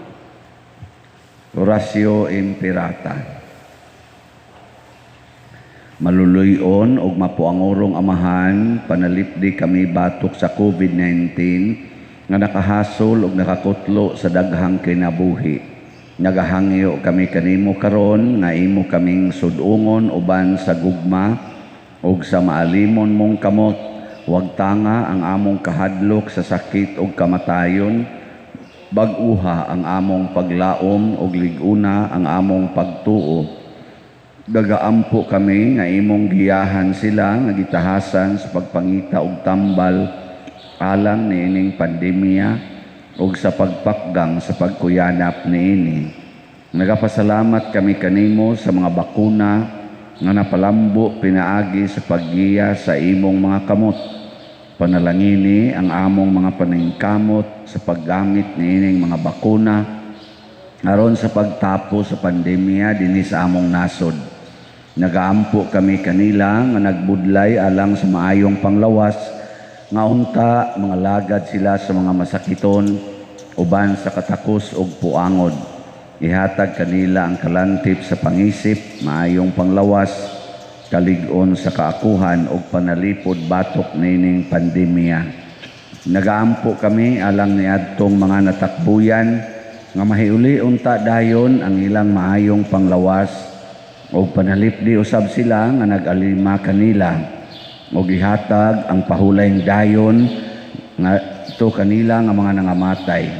Oratio Imperata. Maluluy-on ug mapuangurong Amahan, panalipdi kami batok sa COVID-19 nga nakahasol ug nakakutlo sa daghang kinabuhi. Nagahangyo kami kanimo karon nga imo kaming sud-ungon uban sa gugma ug sa maalimon mong kamot. Wagtanga ang among kahadlok sa sakit ug kamatayon, bag-uha ang among paglaom ug lig-una ang among pagtuo. Gagaampo kami nga imong giyahan sila nga gitahasan sa pagpangita og tambal alang niining pandemya ug sa pagpakgang sa pagkuyanap niini. Nagapasalamat kami kanimo sa mga bakuna nga napalambo pinaagi sa paggiya sa imong mga kamot. Panalangini ang among mga paningkamot sa paggamit niining mga bakuna aron sa pagtapos sa pandemya dinhi sa among nasod. Nagaampo kami kanila nga nagbudlay alang sa maayong panglawas, nga unta mga lagad sila sa mga masakiton uban sa katakos ug puangod. Ihatag kanila ang kalantip sa pangisip, maayong panglawas, kalig-on sa kaakuhan ug panalipod batok niining pandemya. Nagaampo kami alang niadtong mga natakbuyan nga mahiuli unta dayon ang ilang maayong panglawas ug panalipdi usab sila nga nag-alima kanila ug ihatag ang pahulayng dayon nga to kanila nga mga nangamatay.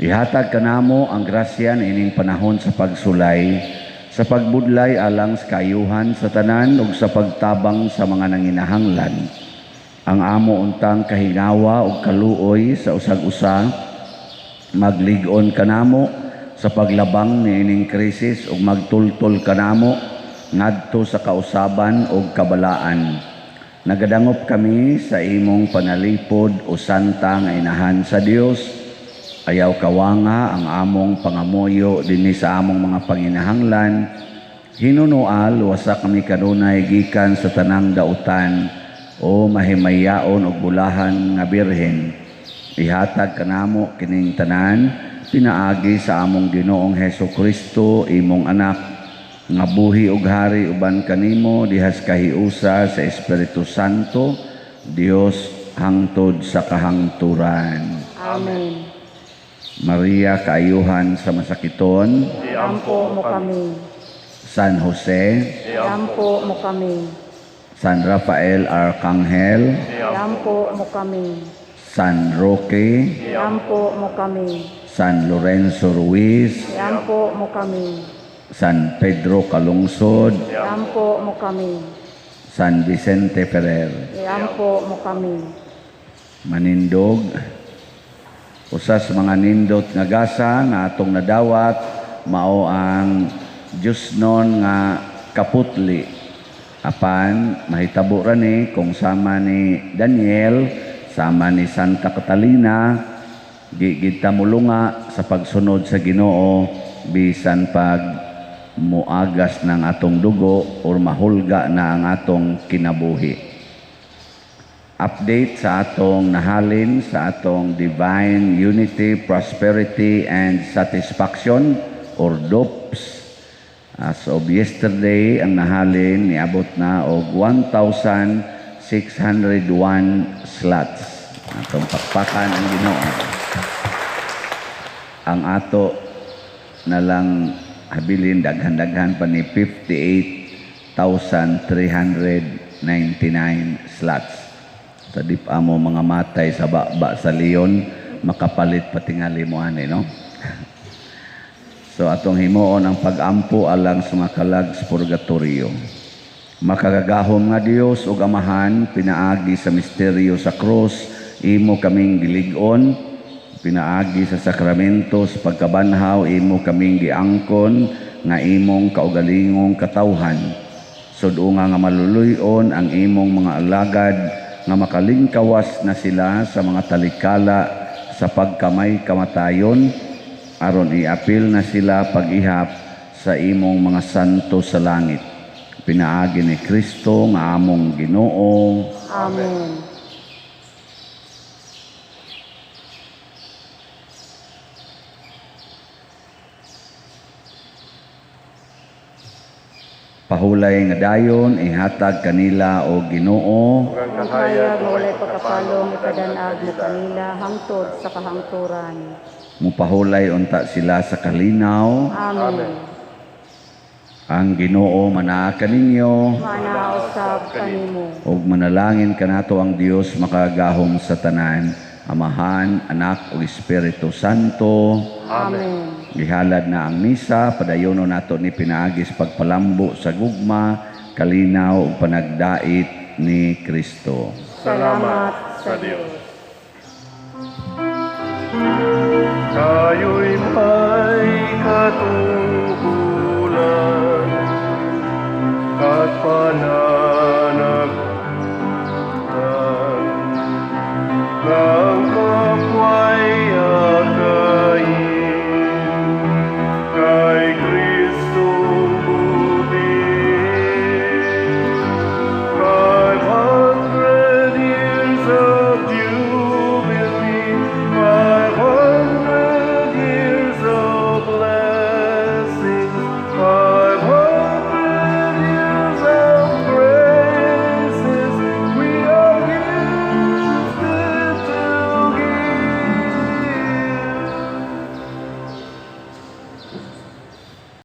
Ihatag kanamo ang grasya niining panahon sa pagsulay, sa pagbudlay alang sa kaayuhan sa tanan ug sa pagtabang sa mga nanginahanglan. Ang amo untang kahingawa ug kaluoy sa usag-usa maglig-on kanamo sa paglabang niining krisis ug magtultol kanamo ngadto sa kausaban ug kabalaan. Nagadangop kami sa imong panalipod o santa nga inahan sa Dios. Ayaw kawanga ang among pangamuyo dinhi sa among mga panginahanglan. Hinunoal wasa kami kanunay gikan sa tanang dautan o mahimayaon og bulahan nga birhen. Ihatag kanamo kining tanan pinaagi sa among Ginoong Hesus Kristo, imong anak, nga buhi ug hari uban kanimo dihas kahiusa sa Espiritu Santo, Dios hangtod sa kahangturan. Amen. Maria, kaayuhan sa masakiton, Iampo mo kami. San Jose, Iampo mo kami. San Rafael Arcangel, Iampo mo kami. San Roque, Iampo mo kami. San Lorenzo Ruiz, Iampo mo kami. San Pedro Calungsod, Iampo mo kami. San Vicente Ferrer. Iampo mo kami. Manindog, usa sa mga nindot nga gasa nga atong nadawat mao ang Diyosnon nga kaputli. Apan mahitabo ra ni kung sama ni Daniel, sama ni Santa Catalina, di gid ta mulunga sa pagsunod sa Ginoo bisan pag muagas ng atong dugo or mahulga na ang atong kinabuhi. Update sa atong nahalin sa atong Divine Unity, Prosperity and Satisfaction or DOPS. As of yesterday, ang nahalin niabot na og 1,601 slots. Atong pakpakan ang Ginoo. Ang ato na lang habilin daghan-daghan pa ni 58,399 slots. Sa di pa mo mga matay sa baba sa leon, makapalit patingali mo ani, no? So atong himuon ang pag-ampo alang sa mga kalag sa purgatorio. Makagagahom nga Dios ug Amahan, pinaagi sa misteryo sa krus, imo kaming gilig-on, pinaagi sa sakramento sa pagkabanhaw, imo kaming giangkon nga imong kaugalingong katawhan. Sudunga nga maluluy-on ang imong mga alagad nga makalingkawas na sila sa mga talikala sa pagkamay kamatayon, aron iapil na sila pag-ihap sa imong mga santo sa langit. Pinaagi ni Kristo nga among Ginoo. Amen. Pahulay nga dayon ihatag kanila o Ginoo. Ug ang Ang kahayag kahayag nga walay pagkapalong ipadanag mo kanila hangtod sa kahangturan. Mupahulay unta sila sa kalinaw. Amen. Ang Ginoo manaa kaninyo. Maanaa usab kanimo. Ug manalangin kanato ang Dios makagahom sa tanan, Amahan, Anak ug Espiritu Santo. Amen. Gihalad na ang misa, padayono nato ni pinaagis pagpalambo sa gugma, kalinaw ug panagdait ni Kristo. Salamat sa Dios. Tayo'y may katungkulan at pananagutan.